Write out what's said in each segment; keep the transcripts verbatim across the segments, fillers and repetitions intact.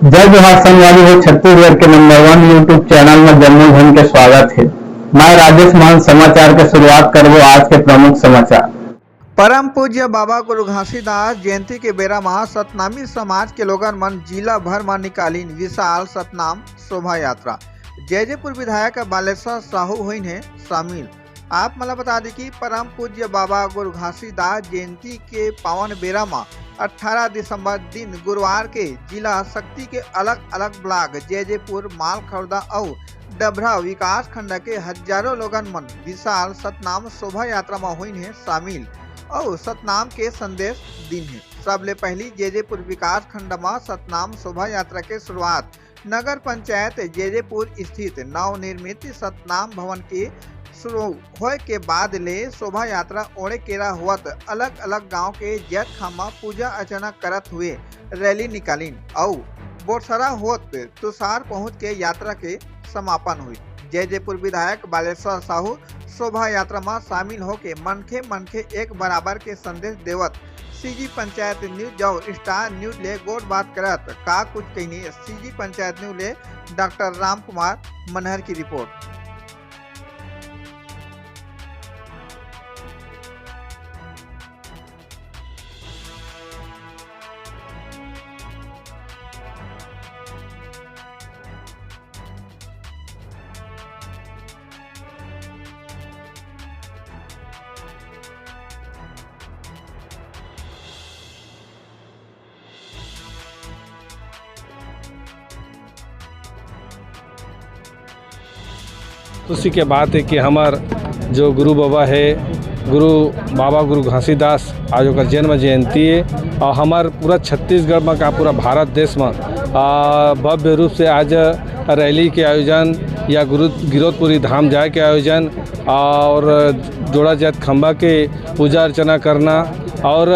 जय जोहार संगवारी हो, छत्तीसगढ़ के नंबर वन YouTube चैनल में जम्मो झन के स्वागत हे। मैं राजेश महंत। समाचार के शुरुआत करबो आज के प्रमुख समाचार। परम पूज्य बाबा गुरु घासीदास जयंती के बेरा म सतनामी समाज के लोगन मन जिला भर म निकालिन विशाल सतनाम शोभा यात्रा। जैजेपुर विधायक बालेश्वर साहू होइन हे शामिल। आप मन ल बता दी कि परम पूज्य बाबा गुरु घासीदास जयंती के पावन बेरा म अट्ठारह दिसंबर दिन गुरुवार के जिला शक्ति के अलग-अलग ब्लॉक जैजेपुर, मालखरौदा अउ डभरा विकास खंड के हजारों लोगन मन विशाल सतनाम शोभा यात्रा म होइन हे शामिल अउ सतनाम के संदेश दिन हे। सबले पहली जैजेपुर विकास खंड म सतनाम शोभा यात्रा के शुरुआत नगर पंचायत जैजेपुर स्थित नवनिर्मित सतनाम भवन के शुरू होए के बाद ले शोभा यात्रा ओड़े केरा होवत अलग-अलग गांव के जैतखाम म पूजा अर्चना करत हुए रैली निकालिन अउ बोरसरा होत तुसार पहुंच के यात्रा के समापन हुई। जैजेपुर विधायक बालेश्वर साहू शोभा यात्रा म शामिल होके मनखे मनखे एक बराबर के संदेश देवत सीजी पंचायत न्यूज अउ स्टार न्यूज ले गोठ बात करत का कुछ कहिनी। सीजी पंचायत न्यूज ले डॉक्टर राम कुमार मनहर की रिपोर्ट। खुशी के बात है कि हमर जो गुरु बाबा है, गुरु बाबा गुरु घासीदास, आज ओकर जन्म जयंती है और हमर पूरा छत्तीसगढ़ में का पूरा भारत देश में आ, भव्य रूप से आज रैली के आयोजन या गुरु गिरौदपुरी धाम जाए के आयोजन और जोड़ा जात खंबा के पूजा अर्चना करना। और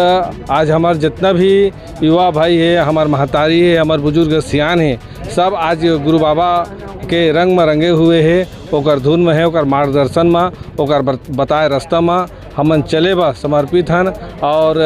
आज हमार जितना भी युवा भाई है, हमार महतारी है, हमार बुजुर्ग सियान है, सब आज गुरु बाबा के रंग में रंगे हुए है, ओकर धुन में है, ओकर मार्गदर्शन में, ओकर बर-, बताए रास्ता में हमन चले बर समर्पित हन। और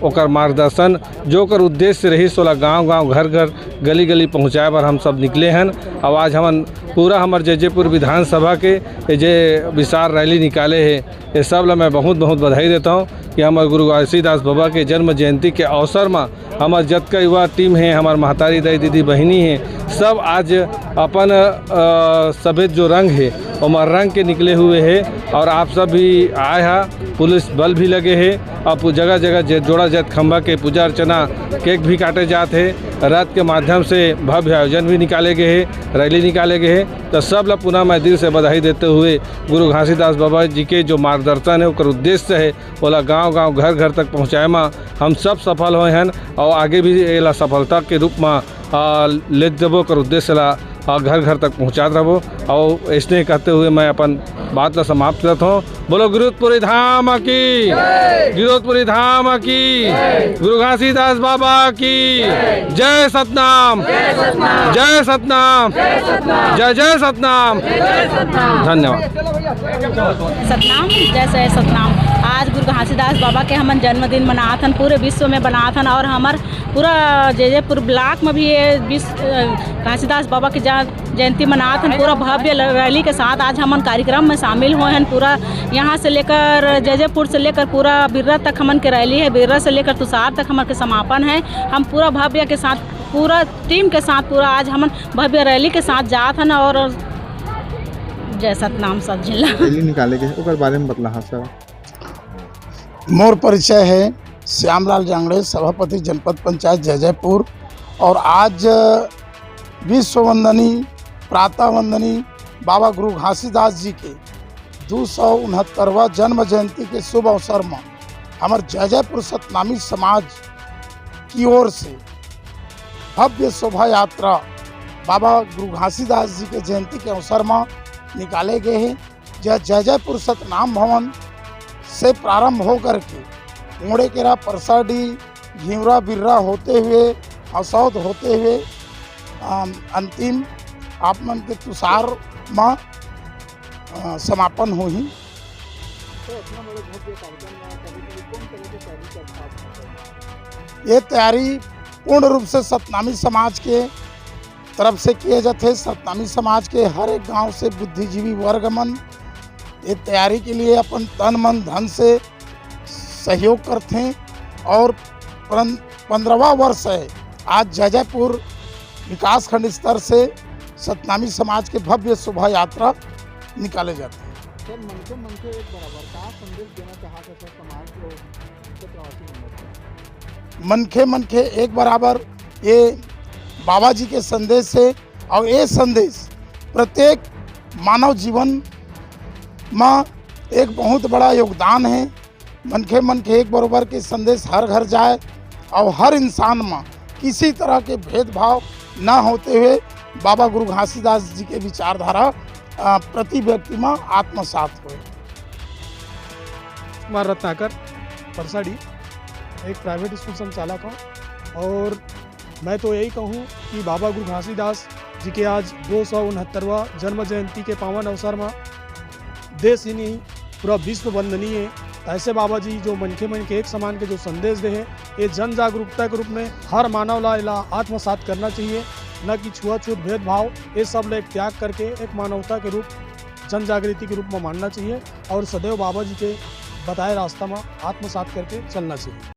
ओकर मार्गदर्शन जो ओकर उद्देश्य रहिस, ओला गांव-गांव, घर-घर, गली-गली पहुंचाए बर हम सब निकले हन। और आज हमन पूरा हमर जैजेपुर विधानसभा के ये जे विशाल रैली निकाले हे, ये सब ला मैं बहुत-बहुत बधाई देता हूँ कि हमर गुरु घासीदास बाबा के जन्म जयंती के अवसर म हमर जतका युवा टीम हे, हमर महतारी, दाई, दीदी, बहिनी हे, सब आज अपन, अ, सफेद जो रंग हे, ओमा रंग के निकले हुए हे। और आप सब भी आए हा, पुलिस बल भी लगे हे, और पु-, जगह-जगह जे जोड़ा जात खंबा के पूजा अर्चना, केक भी काटे जात हे। रथ के माध्यम से भव्य आयोजन भी निकाले गए हे, रैली निकाले गए हे। तो सब ला पुनः मैं दिल से बधाई देते हुए गुरु घासीदास बाबा जी के जो मार्गदर्शन है, ओकर उद्देश्य है, ओला गांव-गांव, घर-घर तक पहुंचाए म हम सब सफल होए हन और आगे भी एला सफलता के रूप म, आ, ले जबो कर उद्देश्य ला, आ, घर-घर तक पहुंचात रहबो। और ऐसने कहते हुए मैं अपन बात ला समाप्त करत हूँ। बोलो गिरौदपुरी धाम की, गिरौदपुरी धाम की, गुरु घासीदास बाबा की जय सतनाम, जय सतनाम, जय जय सतनाम। धन्यवाद। सतनाम, जय जय सतनाम। आज गुरु घासीदास बाबा के हमन जन्मदिन मनात हन, पूरे विश्व में मनात हन और हमर पूरा जैजेपुर ब्लॉक में भी ये विश्व, अ, घासीदास बाबा के जा-, जयंती मनात हन। पूरा भव्य ल-, रैली के साथ आज हमन कार्यक्रम में शामिल होए हन। पूरा यहाँ से लेकर जैजेपुर से लेकर पूरा बिर्रा तक हमन के रैली है, बिर्रा से लेकर तुसार तक हमन के समापन है। हम पूरा भव्य के साथ, पूरा टीम के साथ, पूरा आज हमन भव्य रैली के साथ जात हन और जय सतनाम सब झिल्ला। रैली निकाले गए, ओकर बारे में बतला हा सर। मोर परिचय है श्यामलाल जांगड़े, सभापति जनपद पंचायत जैजैपुर। और आज विश्व वंदनी, प्रातः वंदनी बाबा गुरु घासीदास जी के दो सौ उनहत्तरवां जन्म जयंती के शुभ अवसर में हमर जैजैपुर सतनामी समाज की ओर से भव्य शोभा यात्रा बाबा गुरु घासीदास जी के जयंती के अवसर में निकाले गए हैं। जय जैजैपुर सतनाम भवन से प्रारंभ होकर के मोड़े केरा, परसाडी, घिवरा बिर्रा होते हुए, हसौद होते हुए, अम, अंतिम आप मन के तुसार म, अ, समापन होही। ये तैयारी पूर्ण रूप से सतनामी समाज के तरफ से किए जाथे। सतनामी समाज के हर एक गांव से बुद्धिजीवी वर्ग मन ये तैयारी के लिए अपन तन मन धन से सहयोग करथे और पंद्रहवा वर्ष है। आज जैजैपुर विकासखंड स्तर से सतनामी समाज के भव्य शोभा यात्रा निकाले जाते हैं। सर, मनखे मनखे एक बराबर का संदेश देना चाहत है सर समाज को, क्षेत्रवासी मन को? मनखे मनखे एक बराबर ये बाबा जी के संदेश है और ये संदेश प्रत्येक मानव जीवन में एक बहुत बड़ा योगदान है। मनखे मनखे एक बरोबर के संदेश हर घर जाए और हर इंसान में किसी तरह के भेदभाव न होते हुए बाबा गुरु घासीदास जी के विचारधारा प्रति व्यक्ति में आत्मसात हो। कुमार रत्नाकर, परसाडी, एक प्राइवेट स्कूल संचालक हूँ और मैं तो यही कहूँ कि बाबा गुरु घासीदास जी के आज दो सौ उनहत्तरवा जन्म जयंती के पावन अवसर में देश ही नहीं, पूरा विश्व वंदनीय है। ऐसे बाबा जी जो मनखे मन के एक समान के जो संदेश दे हैं, ये जन जागरूकता के रूप में हर मानव ला इला आत्मसात करना चाहिए, न कि छुआछूत भेदभाव, ये सब ले त्याग करके एक मानवता के रूप, जन जागृति के रूप में मानना चाहिए और सदैव बाबा जी के बताए रास्ता में आत्मसात करके चलना चाहिए।